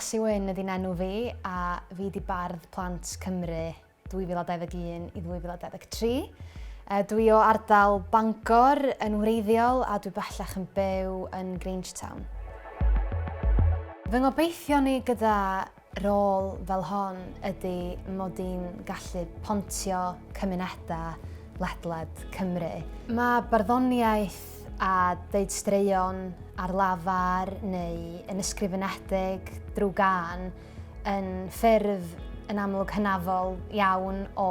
Casi Wyn ydy'n enw fi a fi di Bardd Plant Cymru 2021 i 2023. Dwi o ardal Bangor yn wreiddiol a dwi bellach yn byw yn Grangetown. Fy ngobeithion i gyda rôl fel hon ydy mod i'n gallu pontio cymunedau ledled Cymru. Mae barddoniaeth a deud straeon ar lafar neu yn ysgrifenedig drwy gân yn ffurf yn amlwg hynafol iawn o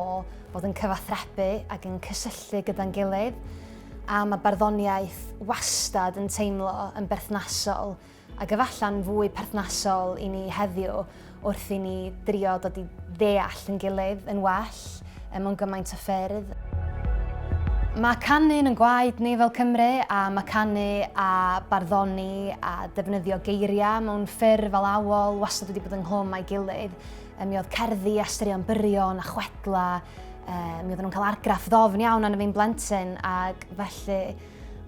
fod yn cyfathrebu ac yn cysylltu gyda'n gilydd, a mae barddoniaeth wastad yn teimlo yn berthnasol ac efallai'n fwy perthnasol i ni heddiw wrth i ni drio dod i ddeall yn gilydd yn well mewn gymaint o ffyrdd. Mae canu yn gwaed ni fel Cymru a mae canu a barddoni a defnyddio geiriau mewn ffurf alawol wastad wedi bod ynghlwm â'i gilydd. Mi oedd cerddi a straeon byrion a chwedla, mi oedden nhw'n cael argraff ddofn iawn arno fi'n blentyn ac felly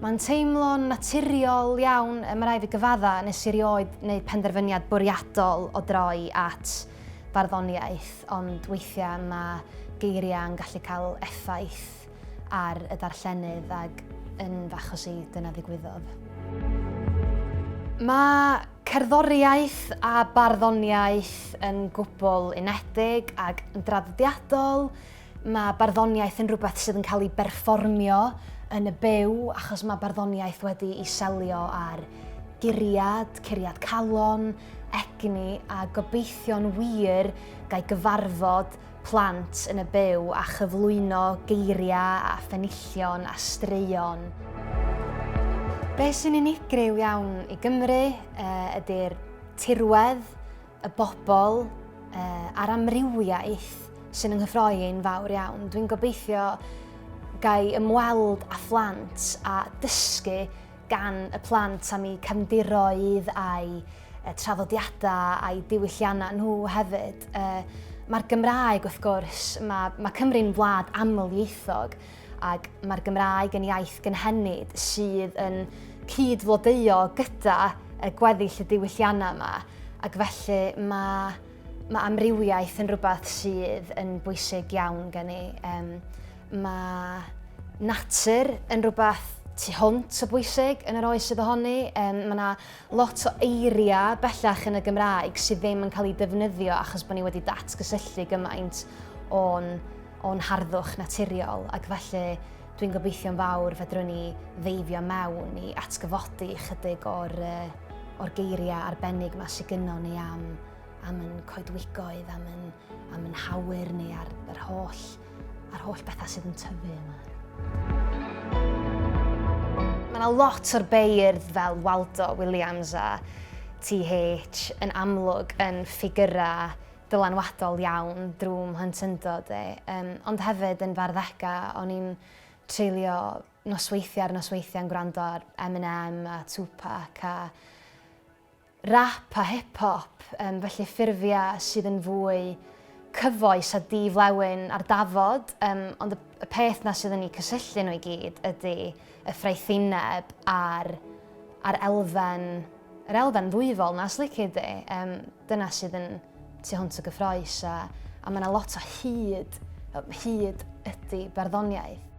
Mae'n teimlo'n naturiol iawn, mae rhaid fi gyfadda, nes i rioed wneud penderfyniad bwriadol o droi at farddoniaeth, ond weithiau mae geiriau yn gallu cael effaith ar y darllenydd ac yn fy achos i, dyna ddigwyddodd. Mae cerddoriaeth a barddoniaeth yn gwbl unedig ac yn draddodiadol. Mae barddoniaeth yn rhywbeth sydd yn cael ei berfformio yn y byw, achos mae barddoniaeth wedi ei selio ar guriad, curiad calon, egni a gobeithio'n wir gai gyfarfod plant yn y byw a chyflwyno geiriau a phenillion a straeon. Be sy'n unigryw iawn i Gymru ydy'r tirwedd, y bobl a'r amrywiaeth sy'n yng nghyffroi i'n fawr iawn. Dwi'n gobeithio gai ymweld â phlant a dysgu gan y plant am eu cefndiroedd a'u traddodiadau a'u diwylliannau nhw hefyd. Mae'r Gymraeg, wrth gwrs, mae, mae Cymru'n wlad amlieithog ac mae'r Gymraeg yn iaith gynhenid sydd yn cyd-flodeuo gyda y gweddill y diwylliannau yma ac felly mae, mae amrywiaeth yn rhywbeth sydd yn bwysig iawn gen i. Um, mae natur yn rhywbeth tu hwnt o bwysig yn yr oes sydd ohoni. Um, mae yna lot o eiriau bellach yn y Gymraeg sydd ddim yn cael eu defnyddio achos bod ni wedi datgysylltu gymaint o'n o'n harddwch naturiol ac felly dwi'n gobeithio'n fawr fedrwn ni ddeifio mewn i atgyfodi chydig o'r, uh, or geiriau arbennig yma sydd gynnon ni am, am yn coedwigoedd, am yn, am yn hawyr ni a'r, yr holl, a'r holl bethau sydd yn tyfu yma. Mae yna lot o'r beirdd fel Waldo Williams a TH yn amlwg yn ffigurau dylanwadol iawn drwy mhlentyndod i. Yym, ond hefyd yn fy arddegau, o'n i'n treulio nosweithiau ar nosweithiau yn gwrando ar Eminem a Tupac a rap a hip-hop, um, felly ffurfiau sydd yn fwy cyfoes a di-flewyn ar dafod, um, ond y, y peth na sydd yn eu cysylltu nhw i gyd ydy y ffraethineb a'r, a'r elfen, yr elfen ddwyfol na, os lici di. Um, Dyna sydd yn tu hwnt o gyffroes a, a mae yna lot o hyd, hyd ydy barddoniaeth.